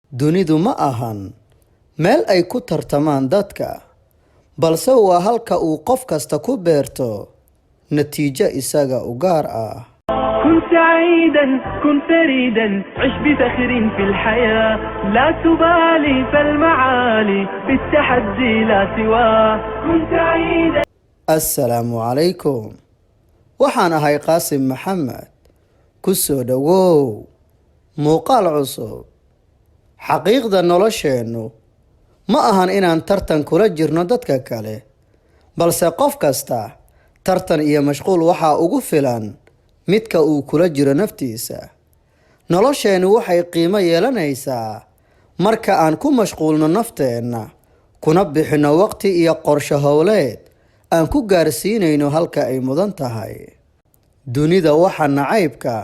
Dunidu ma ahan meel ay ku tartamaan dadka, balse waa halka uu qof kasta ku beerto natiijo isaga u gaar ah. كن سعيدا، كن فريدا، عش بفخر في الحياة، لا تبالي فالمعالي بالتحدي لا سواه. كن سعيدا. Assalaamu calaykum. Waxaan ahay Qaasim Maxamed. Ku soo dhowow muuqaal cusub. Xaqiiqda nolosheennu ma ahan inaan tartan kula jirno dadka kale, balse qof kasta tartan iyo mashquul waxaa ugu filan midka uu kula jiro naftiisa. Nolosheennu waxay qiimo yeelanaysaa marka aan ku mashquulno nafteenna, kuna bixinno waqti iyo qorshe howleed aan ku gaarsiinayno halka ay mudan tahay. Dunida waxa nacaybka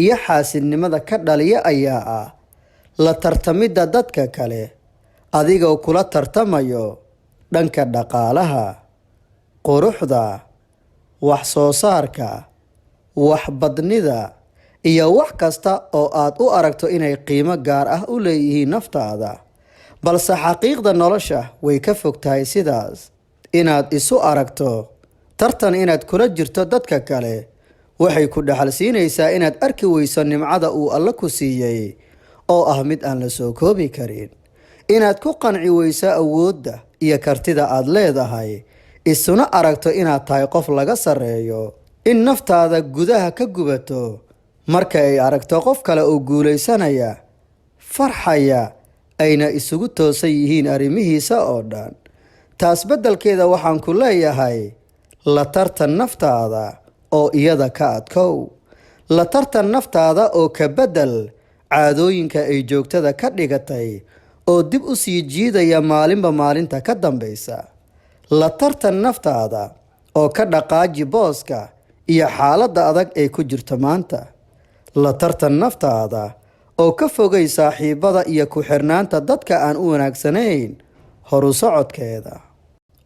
iyo xaasidnimada ka dhaliya ayaa ah la tartamidda dadka kale, adigoo kula tartamayo dhanka dhaqaalaha, quruxda, wax soo saarka, waxbadnida iyo wax kasta oo aad u aragto inay qiimo gaar ah u leeyihiin naftaada. Balse xaqiiqda nolosha way ka fog tahay sidaas. Inaad isu aragto tartan inaad kula jirto dadka kale waxay ku dhaxal siinaysaa inaad arki weyso nimcada uu Alle ku siiyey oo ah mid aan la soo koobi karin, inaad ku qanci weyso awoodda iyo kartida aad leedahay, isuna aragto inaad tahay qof laga sarreeyo, in naftaada gudaha ka gubato marka ay aragto qof kale oo guulaysanaya, farxaya, ayna isugu toosan yihiin arrimihiisa oo dhan. Taas beddelkeeda waxaan ku leeyahay: la tartan naftaada oo iyada ka adkow. La tartan naftaada oo ka beddel caadooyinka ay joogtada ka dhigatay oo dib u sii jiidaya maalinba maalinta ka dambaysa. La tartan naftaada oo ka dhaqaaji booska iyo xaaladda adag ee ku jirto maanta. La tartan naftaada oo ka fogay saaxiibada iyo ku xirnaanta dadka aan u wanaagsanayn horu socodkeeda.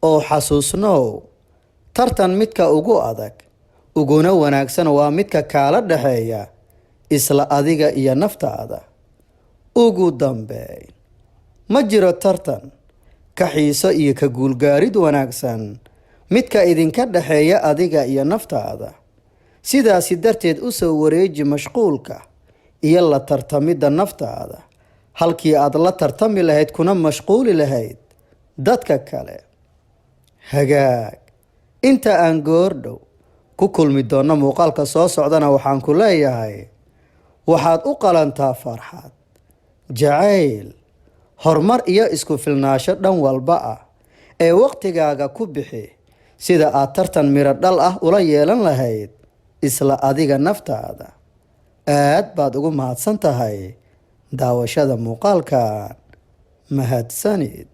Oo xasuusnow, tartan midka ugu adag uguna wanaagsan waa midka kaala dhexeeya isla adiga iyo naftaada. Ugu dambeyn, ma jiro tartan ka xiiso iyo ka guulgaarid wanaagsan midka idinka dhexeeya adiga iyo naftaada. Sidaasi darteed, u soo wareeji mashquulka iyo la tartamidda naftaada halkii aad la tartami lahayd kuna mashquuli lahayd dadka kale. Hagaag, inta aan goordhow ku kulmi doonno muuqaalka soo socdana, waxaan ku leeyahay: waxaad u qalantaa farxad, jacayl, horumar iyo isku filnaansho dhan walba ah ee waqtigaaga ku bixi sida aad tartan miro dhal ah ula yeelan lahayd isla adiga naftaada. Aad baad ugu mahadsan tahay daawashada muuqaalkan. Mahadsanid.